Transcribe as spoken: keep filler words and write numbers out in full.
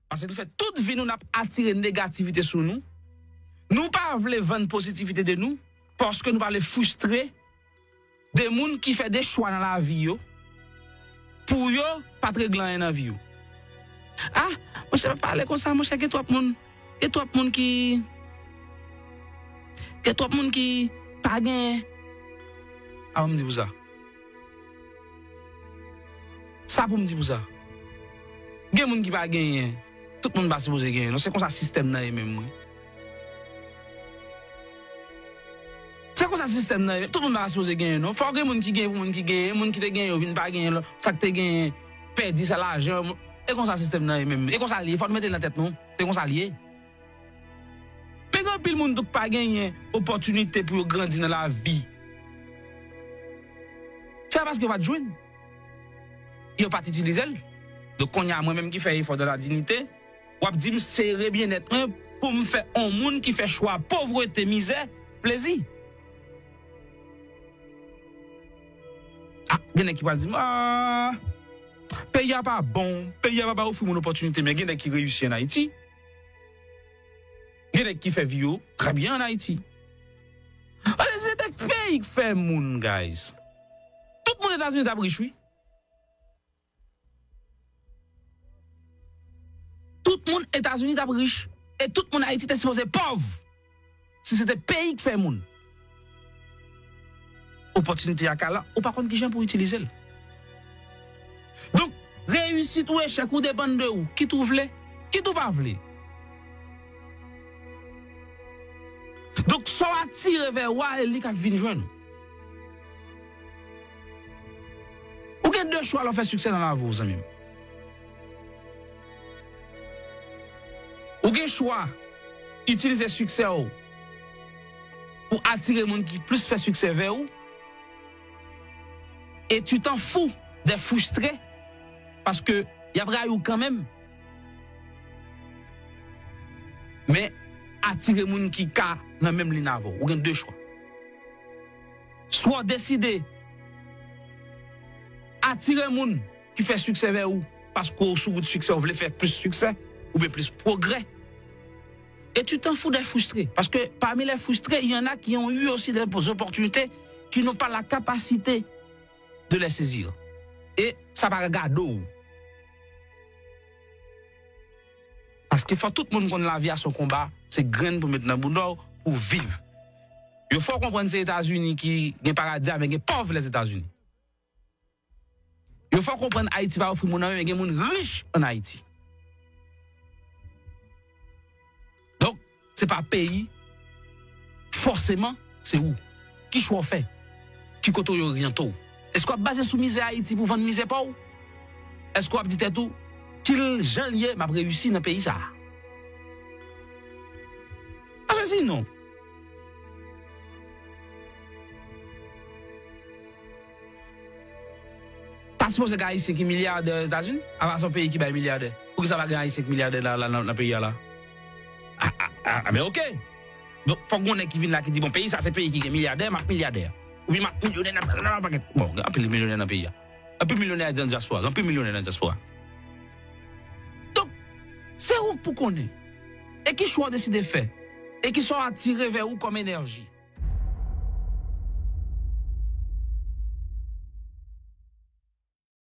Paske nou fè tout vi nou, n ap atire negativite sou nou. Nou pa vle vann pozitivite de nou, paske nou pa vle fristre de moun ki fè de chwa nan lavi yo, pou yo pa t regle anyen nan vi yo. Ah, monchè, pa pale konsa, monchè, gen twòp moun, gen twòp moun ki, gen twòp moun ki pa genyen. Ah, m di pou sa. Sa pou m di pou sa. Gen moun ki pa genyen. Tout moun pa sipoze genyen, non. Se konsa sistèm nan ye menm, wi. Se konsa sistèm nan ye. Tout moun pa sipoze genyen, non. Fò gen moun ki genyen pou moun ki genyen, moun ki te genyen yo vin pa genyen, sa k te genyen pèdi sa lajan. E konsa sistèm nan ye menm. E konsa l ye. Fò nou mete l nan tèt nou. Se konsa l ye. Men gen anpil moun tou k pa genyen opòtinite pou yo grandi nan lavi. Se pa paske yo pa t jwenn. Yo pa t itilize l. Donk, kounye a, mwen menm ki fè efò dans la dignité, w ap di m sere byennèt mwen pou m fè on moun ki fè chwa povrete, mizè, plezi. Ah, gen nèg ki pral di m, ah, peyi a pa bon, peyi a pa bay ofri moun opòtinite, men gen nèg ki reyisi ann Ayiti. Gen nèg ki fè vi yo trè byen ann Ayiti. Paske se te peyi k fè moun, guys. Tout moun Etazini t ap rich, wi. Tout moun Etazini t ap rich. E tout moun Ayiti te sipoze pòv. Si se te peyi k fè moun. Opòtinite a ka la, ou pa konn kijan pou w itilize l. Donk, reyisit ou echèk ou depann de ou. Kit ou vle, kit ou pa vle. Donk, sa w atire vè ou a, e li k ap vin jwenn ou. Ou gen de chwa lè w fè siksè nan lavi w, zanmi m. Ou gen chwa itilize siksè w pou atire moun ki plis fè siksè vè ou, e tu t'en fous des frustrés, paske y ap rayi w kanmenm. Men, atire moun ki ka nan menm liy avè w. Ou gen de chwa. Swa w deside atire moun ki fè siksè vè ou, paske w sou wout siksè, w vle fè plis siksè, oubyen plis pwogrè. Et tu t'en fous des frustrés. Parce que parmi les frustrés, il y en a qui ont eu aussi des opportunités qui n'ont pas la capacité de les saisir. E sa pa gade w. Paske fò tout moun konn lavi a se yon konba, se grenn pou met nan bouda w pou viv. Yo fè w konprann se Etazini ki gen paradi a, men gen pòv Lèzetazini. Yo fè w konprann Ayiti pa ofri moun anyen, men gen moun rich ann Ayiti. Donk, se pa peyi, fòseman, se ou. Ki chwa w fè? Ki kote w oryante w? Èske w ap baze sou mizè Ayiti pou w vann mizè pa w? Èske w ap di tèt ou, ki l jan l ye, m ap reyisi nan peyi sa a? Paske sinon, ta sipoze gen Ayisyen ki milyadè Ozetazini, apa se yon peyi ki bay milyadè. Poukisa pa gen Ayisyen ki milyadè la, la, nan, nan peyi a la? A, a, a, a, men oke. Donk, fòk gen yon nèg ki vin la ki di, bon, peyi sa se peyi ki gen milyadè, m ap milyadè. Oubyen m ap milyonè nan, nan, nan pakèt. Bon, gen anpil milyonè nan peyi a. Anpil milyonè nan dyaspora. Anpil milyonè nan dyaspora. Donk, se ou k pou konnen. E ki chwa w deside fè? E ki sa w atire vè ou kòm enèji?